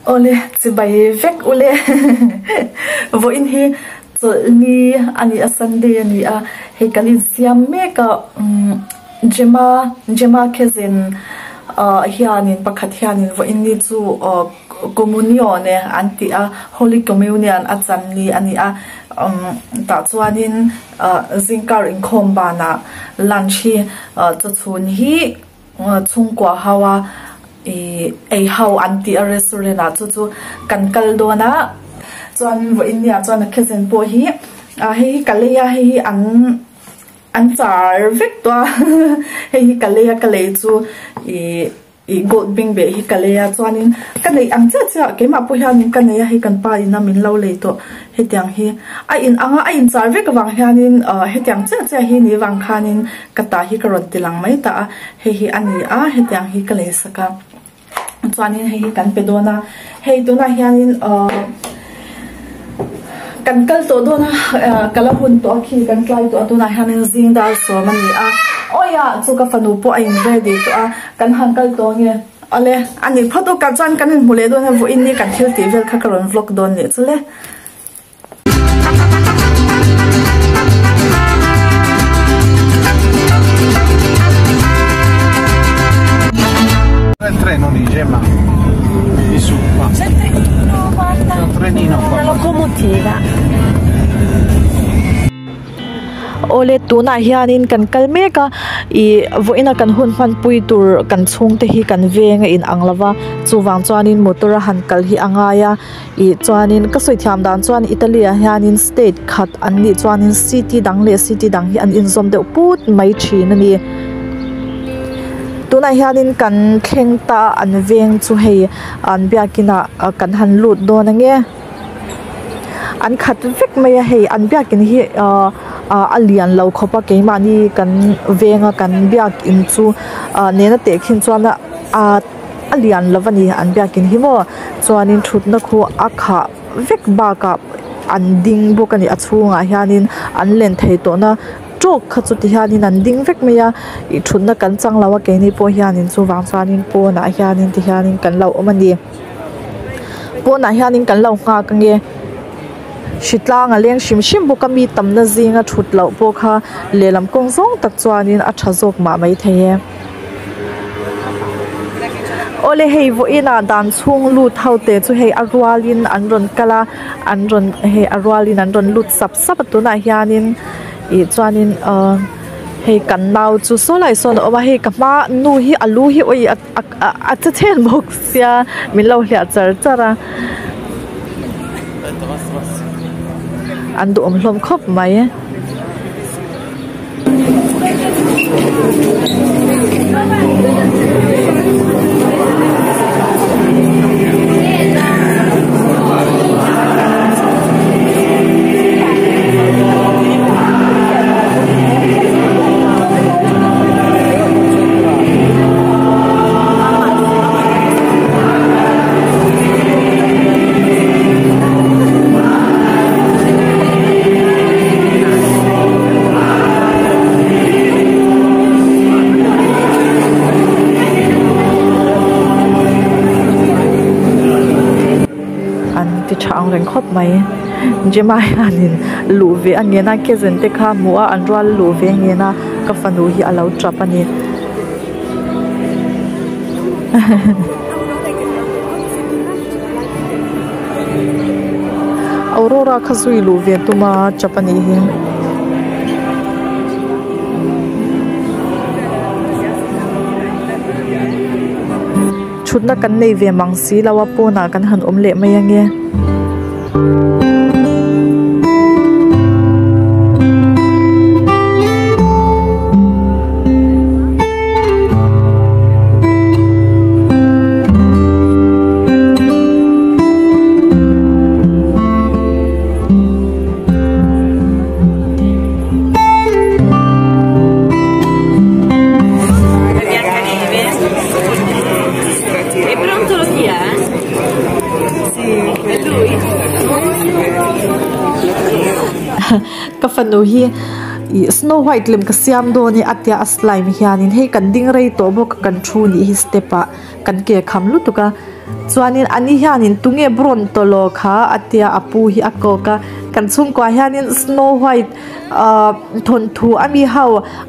Awle chibai vek ule vawiin hi chawlhni a ni a Sunday a ni a hei kan insiam mek a umm Gemma Gemma Khezin ah hianin pakhat hianin vawiin ni chu aw Communion e an ti a Holy Communion a chan ni a ni a umm tah chuanin ah zingkar inkhawm banah lunch hi ah chawchhun hi. Chhungkua ho a ih ei ho an tih a restaurant ah chu chu kan kal dawn a chuan vawiin ni ah chuan a kitchen pawh hi ah hei hi ka lei a hei hi an an char vek tawh a hei hi ka lei a ka lei chu ih ih gold bengbeh hi ka lei a chuanin ka neih ang chiah chiah keimah pawh hianin ka nei a hei kan pa in a min lo lei tawh. Hetiang hi a in anga a inchar vek avang hianin ahh hetiang chiah chiah hi ni vang khanin ka ta hi ka rawn ti lang mai ta a, hei hi a ni a hetiang hi ka lei sak a chuanin hei hi kan pe dawn a, hei tunah hianin ahh kan kal tawh dawn a ahh ka la hun tawh a khi kan tlai tawh a tunah hianin zing dar sawm a ni a awiah chu ka fanu pawh a in ready tawh a kan han kal tawh ange. Awle, a nih phawt u, ka chuan kan inhmu leh dawn a, vawiin ni kan thil tih vel kha ka rawn vlog dawn leh chu le. Il treno lì, Gemma. Di su, qua. C'è il trenino, guarda. C'è un trenino qua. Una locomotiva. Awle tunah hianin kan kal mek a ih vawiina kan hun hmanpui tur kan chhungte hi kan veng a inang lo va chuvang chuanin motor a han kal hi a ngai a ih chuanin ka sawi thiam dan chuan Italy ah hianin state khat an nih chuanin city dang leh city dang hi an inzawm deuh put mai thin a ni tunah hianin kan thleng ta a an veng chu hei an biakin ah kan han lut dawn ang e. An khat vek mai a hei an biakin hi ahh ah a lian lo khawp a keimahni kan venga kan biakin chu ah nena tehkhin chuan a ah a lian lo a ni an biakin hi maw chuanin thutna khu a khah vek bakah an ding bawk a ni a chhungah hianin an len thei tawhna tawk kha chu ti hianin an ding vek mai a ih thutna kan chang lo a keini pawh hianin chuvang chuanin pawnah hianin ti hianin kan lo awm a ni. Pawnah hianin kan lo nghak ange hritlang a leng hrim hrim bawk a mi tamna zinga thut loh pawh kha lehlam kawng zawng tak chuanin a tha zawk mah maithei e. Awle hei vawiinah dan chhung lut ho te chu hei a rualin an rawn kal a an rawn hei a rualin an rawn lut sap sap a tunah hianin ih chuanin ahh hei kan nau chu saw lai sawn a awm a hei ka hma nu hi a lu hi awi a che chhen bawk sia min lo hliah char char a an duhawm hlawm khawp mai. An ti tha ang reng khawp mai Gemma hianin luh ve a ngen a cousin te kha hmuh a an rual luh ve a ngen a ka fanu hi a lo tap a ni. Aurora kha zui luh ve tum a tap a nih hi. Thutna kan nei ve mang si lo a pawnah kan han awm leh mai ange. Ka fanu hi Ih snow white lem ka siam dawn e a tia a slime hianin hei kan ding rei tawh bawk a kan thu nih hi step ah kan ke kham lutuk a chuanin ani hianin tunge brawn tawlh kha a tia a pu hi a kawk a kan chhungkua hianin snow white ahh thawnthu ami ho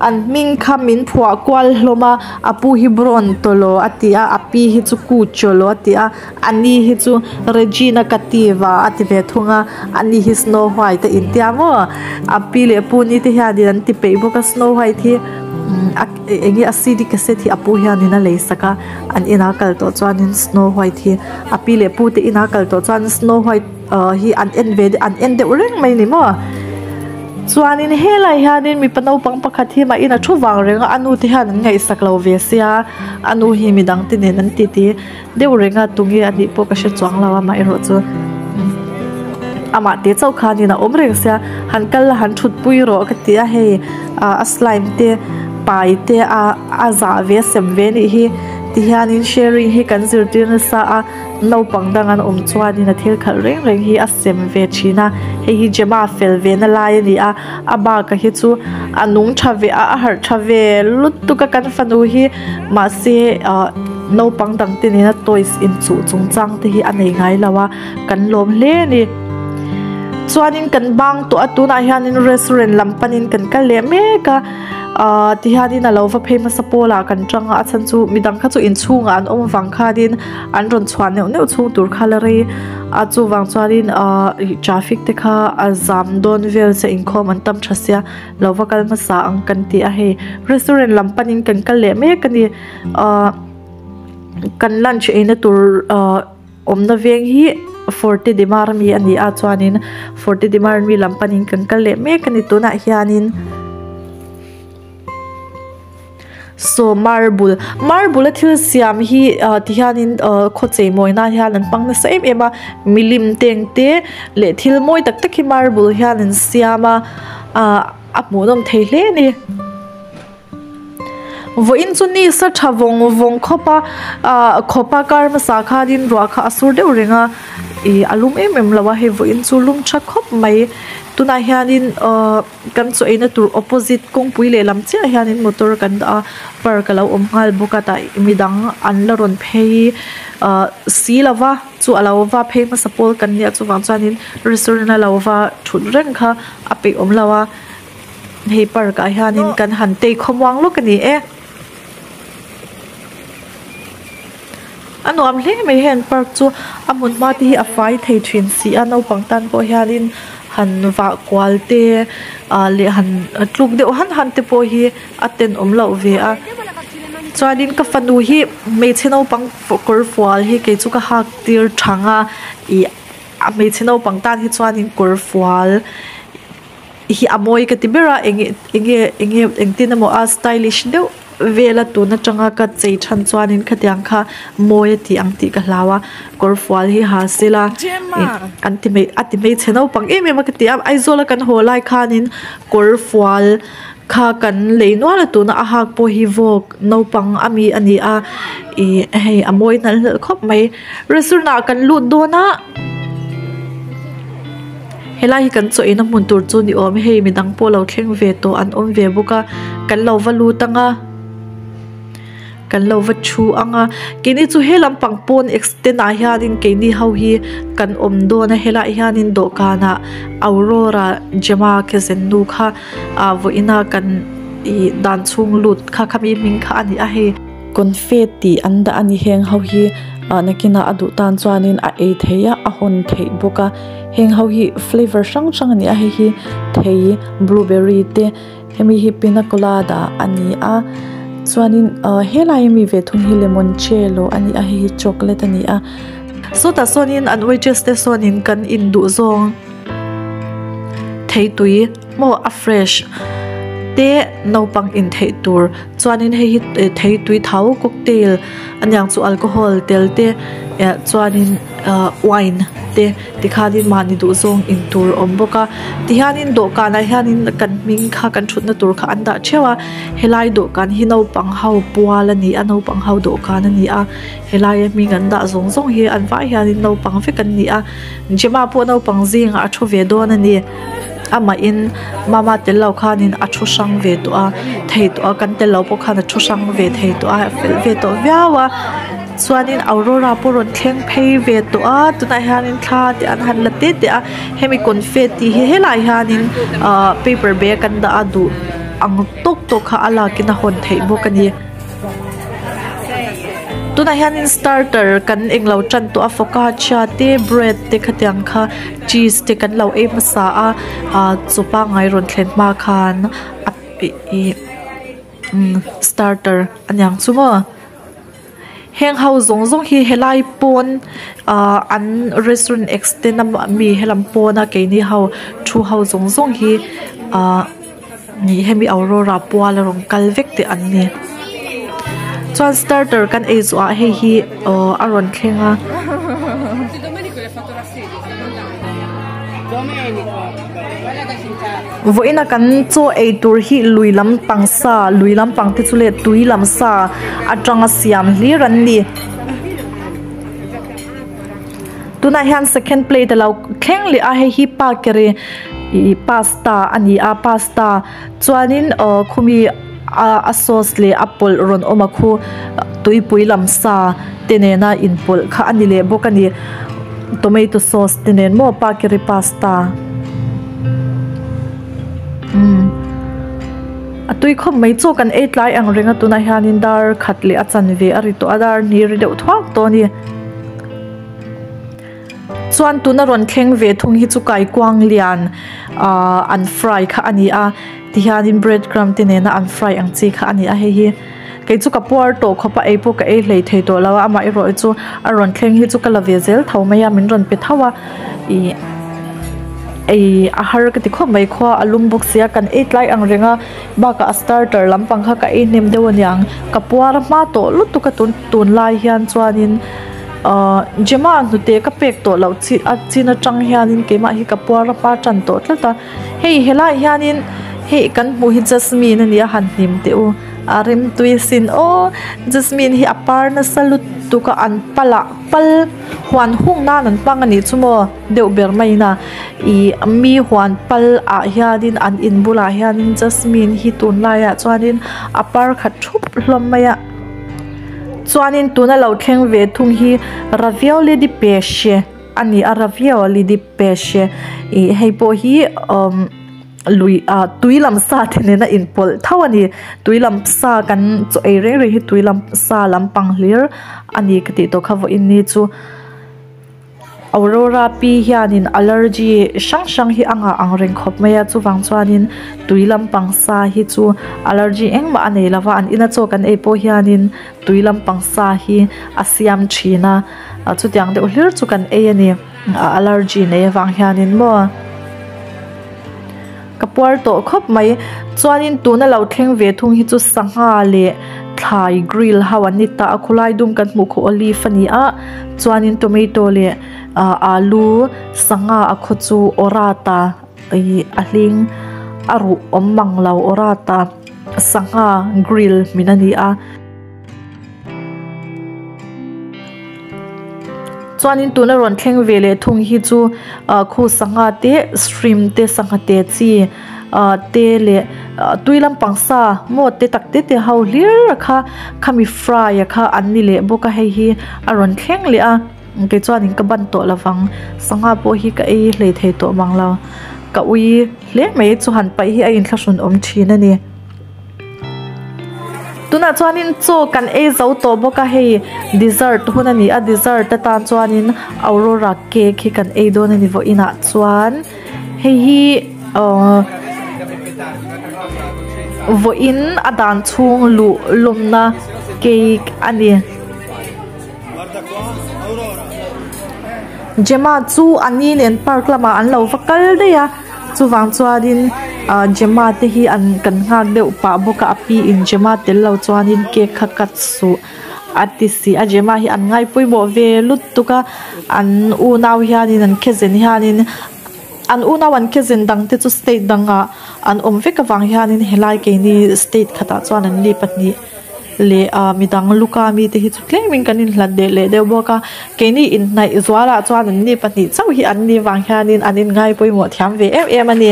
an hming kha min phuah kual hlawm a a pu hi brawn tawlh a ti a a pi hi chu kuchawlh a ti a. Ani hi chu Regina Kativa a ti ve thung a, ani hi Snow White a intia maw? A pi leh pu ni te hianin an ti peih bawk a, Snow White hi a eng nge a CD cassette hi a pu hianin a lei sak a, an inah kal tawh chuanin Snow White hi a pi leh pu te inah kal tawh chuan Snow White hi an en ve an en deuh reng mai ni maw? Chuanin helai hianin mipa naupang pakhat hi mah in a thu vang reng a, a nu te hian an ngaihsak lo ve sia, a nu hi midang te nen an titi. Deuh reng a tunge a nih pawh ka hre chuang lo a amaherawh chu amah te chauh khanin a awm reng sia han kal la han thut pui rawh ka ti a hei ah a slime te pai te a a zah ve a sem ve anih hi ti hianin sharing hi kan zirtir nasa a naupang dang an awm chuanin a thil khalh reng reng hi a sem ve thin a hei hi Gemma fel ve na lai a ni a a bak a hi chu a nung tha ve a a harh tha ve lutuk a kan fanu hi mahse ah. Naupang dangte nena toys inchuh chungchang te hi a nei ngai lo a, kan lawm hle a ni. Chuanin kan bang tawh a, tunah hianin restaurant lam panin kan kal leh mek a, ahh tihianin a lo va phei hmasa pawlah kan tang a, a chhan chu midang kha chu inchhungah an awm vang khanin an rawn chhuah neuh neuh chhung tur kha la rei a, chuvang chuanin ahh traffic te kha a zam dawn vel che inkhawm an tam tha sia, lo va kal hmasa ang kan ti a hei restaurant lam panin kan kal leh mek a ni. Ahh kan lunch eina tur ahh awmna veng hi Forte de Mar ami a ni a chuanin Forte de Mar mi lam panin kan kal leh mek a ni tunah hianin saw marble marble a thil siam hi ah tihianin ah khaw chei mawi nan hian an hmang nasa em em a milim teng te leh thil mawi tak tak hi marble hian an siam a ah a hmuhnawm thei hle a ni. Vawiin chu ni sa tha vawng vawng khawp a ah khawp a kar hmasa khanin ruah kha a sur deuh reng a ih a lum em em lo a hei vawiin chu lum tha khawp mai tunah hianin ahh kan chaw eina tur opposite kawngpui lehlam chiah hianin motor kan dah a park a lo awm nghal bawk a tah midang an la rawn phei ah si lo va chu a lo va phei hmasa pawl kan nia chuvang chuanin restaurant a lo va thut reng kha a peih awm lo a. Hei park ah hianin kan han tei khawmuang lawk a ni e. A nuam hle mai heng park chu a hmun hma te hi a fai thei thin si a naupang tan pawh hianin han vah kual te ah leh han tluk deuh han han te pawh hi a tenawm loh ve a chuanin ka fanu hi hmeichhe naupang kawr fual hi kei chu ka hak tir thang a ih a hmeichhe naupang tan hi chuanin kawr fual. hi a mawi ka ti ber a eng enge enge engtin emaw a stylish deuh vel a tun atanga ka chei than chuanin khatiang kha mawi a tih ang tih ka hlau a kawr fual hi ha sela ih an ti hmei a ti hmeichhe naupang em em a ka ti a Aizawl a kan haw lai khanin kawr fual kha kan lei nual a tuna a hak pawh hi vawk naupang ami a ni a ih hei a mawi hnalh hnalh khawp mai restaurant ah kan lut dawn a. Helai hi kan chaw eina hmun tur chu ni awm hei midang pawh lo thleng ve tawh an awm ve bawk a kan lo va lut ang a kan lo va thu ang a keini chu he lampang pawn extend ah hianin keini ho hi kan awm dawn a helaiah hianin dawhkanah Aurora Gemma ke zen nu kha ah vawiina kan ih dan chhung lut kha khami hming kha a ni a hei. Confetti an dah a ni heng ho hi ah nakinah a duh tan chuanin a ei theih a a hawn theih bawk a heng ho hi flavour hrang hrang a ni a hei hi thei blueberry te hemi hi pina colada a ni a chuanin ah helai ami ve thung hi lemon cello a ni a hei hi chocolate a ni a sawtah sawnin an waitress te sawnin kan induh zawng theitui maw a fresh te naupang intheih tur chuanin hei hi thei tui thau cocktail aniang chu alcohol tel te eh chuanin ah wine te tikhanin mahni duh zawng in tur a awm bawk a tihianin dawhkanah hianin kan hming kha kan thutna tur kha an dah theuh a helai dawhkan hi naupang ho pual a ni a naupang ho dawhkan a ni a helaia hming an dah zawng zawng hi an vai hianin naupang vek an ni a Gemma pawh naupang zingah a thu ve dawn a ni. Amahin mama tel lo khanin a thu hrang ve tawh a thei tawh a kan tel lo pawh khan a thu hrang ve thei tawh a a fel ve tawh viau a chuanin Aurora pawh rawn thleng phei ve tawh a tunah hianin thla te an han la te te a hemi confetti hi helaiah hianin ahh paper bag an dah a duh ang tawk tawk kha a lakin a hawn theih bawk a ni. Tunah hianin starter kan englo tan tawh a focaccia te bread te khatiang kha cheese te kan lo ei hmasa a ah chaw pangngai rawn thlen hma khan a ih umm starter aniang chu maw heng ho zawng zawng hi helai pawn ah an restaurant extend a mi helam pawna keini ho thu ho zawng zawng hi ah. Nih hemi Aurora pual a rawn kal vek teh an ni. Chuan starter kan ei zawh ah hei hi aw a rawn thleng a. Vawiin a kan chaw ei tur hi lui lampang sa lui lampang te chu leh tui lam sa atanga siam hlir an ni. Tunah hian second plate a lo thleng leh a hei hi pakeri ih pasta a ni a pasta chuanin aw khumi a sauce leh a pawlh rawn awm a khu tuipui lam sa te nena inpawlh kha a ni leh bawk a ni tomato sauce te nen maw pakeri pasta umm a tui khawp mai chaw kan ei tlai ang reng a tunah hianin dar khat leh a chanve a ri tawh a dar hnih ri deuh thuak tawh a ni. Chuan tuna rawn thleng ve thung hi chu kaikuang lian ahh an fry kha a ni a tihianin bread crumb te nena an fry ang chi kha a ni a hei hi kei chu ka puar tawh khawp a ei pawh ka ei hlei thei tawh lo a amaherawh chu a rawn thleng hi chu ka la ve zel tho mai a min rawn pe tho a ih ei a har ka ti khawp mai khua a lum bawk sia kan ei tlai ang reng a bakah a starter lampang kha ka ei hnem deuh aniang ka puar hma tawh lutuk a tun tunlai hian chuanin. Ahh Gemma hnute ka pek tawh loh chi a chin atang hianin keimah hi ka puar a hma tan tawh tlat a hei helaiah hianin hei kan hmuh hi jasmine a ni a han hnim teh u a rimtui sin aw jasmine hi a par nasa lutuk a an pal ah pal huan hung nan an hmang a nih chu maw deuh ber maiin a ih mi huan pal ah hianin an in bulah hianin jasmine hi tunlaiah chuanin a par khat thup hlawm mai a. Chuanin tuna lo thleng ve thung hi ravioli di pesce a ni a ravioli di pesce ih hei pawh hi umm lui ah tui lam sa te nena inpawlh tho a ni tui lam sa kan chaw ei reng reng hi tui lam sa lampang hlir a ni ka tih tawh kha vawiin ni chu. Aurora pi hianin allergy hrang hrang hi a ngah ang reng khawp mai a chuvang chuanin tui lampang sa hi chu allergy engmah a nei lova an ina chaw kan ei pawh hianin tui lampang sa hi a siam thin a chutiang deuh hlir chu kan ei a ni a allergy nei avang hianin maw ka puar tawh khawp mai chuanin tuna lo thleng ve thung hi chu sangha leh thlai grill ho an ni ta a khawlai dum kan hmuh khu olive a ni a chuanin tomato leh ah alu sangha a khaw chu orata ih a hling a ruh awm mang lo orata sangha grill hmin a ni a. Chuanin tuna rawn thleng ve leh thung hi chu ah khu sangha te shrimp te sangha te chi ah te leh ah tui lampang sa maw te tak te te ho hlir a kha khami fry a kha an ni leh bawk a hei hi a rawn thleng leh a kei chuanin ka ban tawh lovang sangha pawh hi ka ei hlei thei tawh mang lo ka ui hle mai chu han paih hi a inthlahrun awm thin a ni. Tunah chuanin chaw kan ei zo tawh bawk a hei dessert hun a ni a dessert atan chuanin aurora cake hi kan ei dawn a ni vawiin ah chuan hei hi ahh vawiin a dan chhung luh lawmna cake a ni. Gemma chu a ni nen park lamah an lo va kal daih a. Chuvang chuanin ah Gemma te hi an kan nghak deuh pah bawk a a pi in Gemma tel lo chuanin cake kha cut suh a ti si a Gemma hi an ngai pawimawh ve lutuk a an unau hianin an khezen hianin an unau an khezen dang te chu state dangah an awm vek avang hianin helai keini state khatah chuan an ni pahnih. Leh ah midang luka mite hi chu tlemin kan inhlat leh leh deuh bawk a keini inhnaih zualah chuan an ni pahnih chauh hi an ni vang hianin an inngai pawimawh thiam ve em em a ni.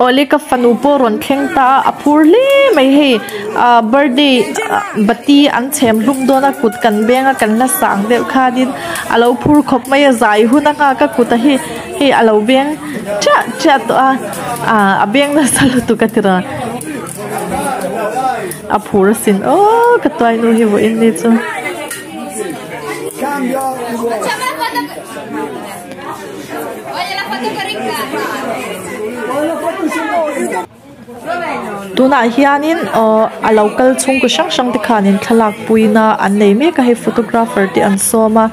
Awle ka fanu pawh rawn thleng ta a, a phur hle mai hei ah birthday bati an chhem hlum dawn a kut kan beng a kan la sang deuh khanin a lo phur khawp mai a zai hun a nghak a kut a hi hei a lo beng chiah chiah tawh a ah a beng nasa lutuk a ti rawn a phur asin aw ka tuainu hi vawiin ni chu. Tunah hianin aww a lo kal chhungkaw hrang hrang te khanin thlalak puina an nei mek a hei photographer te an sawm a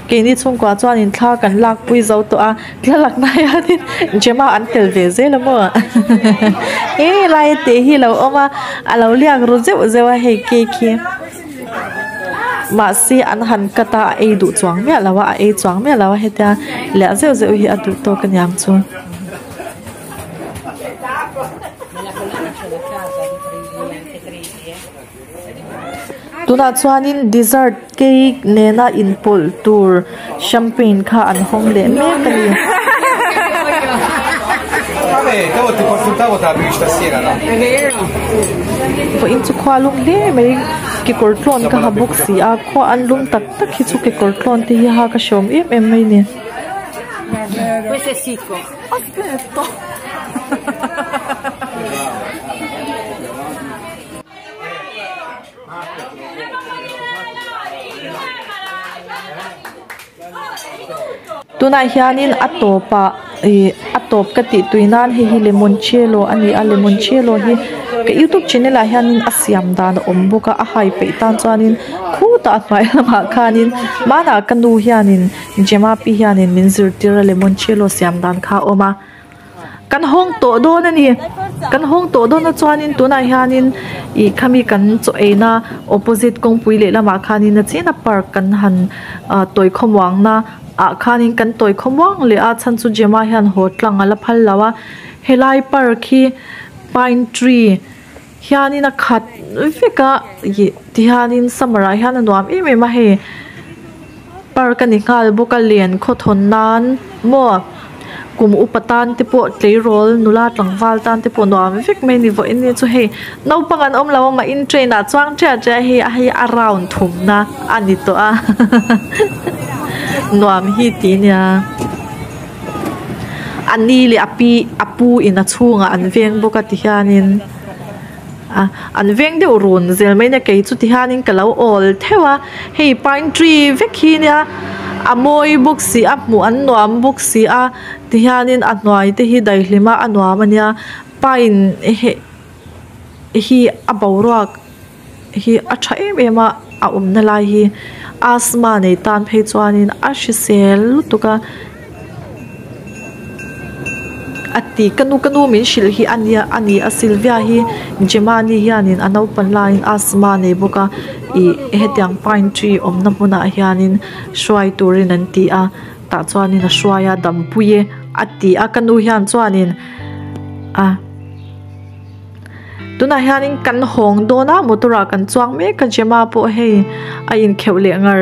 keini chhungkua chuanin thla kan lak pui zo tawh a thlalak na hianin Gemma an tel ve zel a maw he lai te hi a lo awm a a lo liak ru zeuh zeuh a hei cake hi. Mahse an han cut a a ei duh chuang miah lo a a ei chuang miah lo a hetia liah zeuh zeuh hi a duh tawk aniang chu. Tunah chuanin dessert cake nena inpawlh tur champagne kha an hawng leh mek a ni. Vawiin chu khua lum hle mai kekawr tlawn ka ha bawk si a khua an lum tak tak hi chu kekawr tlawn te hi ha ka hreawm em em mai ni. Tunah hianin a tawpah ih a tawp ka tih tui nan hei hi limoncello a ni a limoncello hi ka youtube channel ah hianin a siam dan a awm bawk a a hai peih tan chuanin khutah a hnuai lamah khanin hmanah ka nu hianin Gemma pi hianin min zirtir a limoncello siam dan kha a awm a. Kan hawng tawh dawn a ni. Kan hawng tawh dawn a chuanin tunah hianin ih khami kan chaw eina opposite kawngpui lehlamah khanin a china park kan han ah tawi khawmuangna ah khanin kan tawi khawmuang leh a chhan chu Gemma hian haw tlang a la phal lo a. Helai park hi pine tree hianin a khat vek a ih tihianin summer ah hian a nuam em em a hei park a ni nghal bawk a len khawthawn nan maw kum upa tan te pawh tleirawl nula tlangval tan te pawh nuam vek mai a ni vawiin ni chu hei naupang an awm lo a mah in train ah chuang chiah chiah hei a hei a round thumna a ni tawh a nuam hi tih nia. A ni leh a pi a pu in a chhungah an veng bawk a ti hianin a an veng deuh run zel mai nia kei chu ti hianin ka lo awl theuh a hei pine tree vek hi nia a mawi bawk si a hmuh an nuam bawk si a ti hianin a hnuai te hi daihlim a a nuam a nia pine hi a boruak. hi a tha em em a a awmna lai hi asthma nei tan phei chuanin a hrisel lutuk a a ti ka nu ka nu min hrilh hi a nia a ni a Sylvia hi Gemani hianin a naupang laiin asthma nei bawk a ih hetiang pine tree awmna hmunah hianin hruai turin an ti a tah chuanin a hruai a dampui e a ti a ka nu hian chuanin a. Tunah hianin kan hawng dawn a motor ah kan chuang mek a Gemma pawh hei a inkheuh leh ngar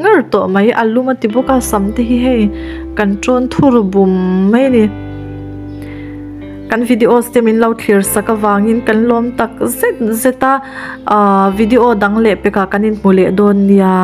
ngar tawh mai a lum a ti bawk a sam te hi hei kan tawn thur bum mai a ni kan videos te min lo thlir sak avangin kan lawm tak zet zet a ahh video dang leh pekah kan inhmu leh dawn nia.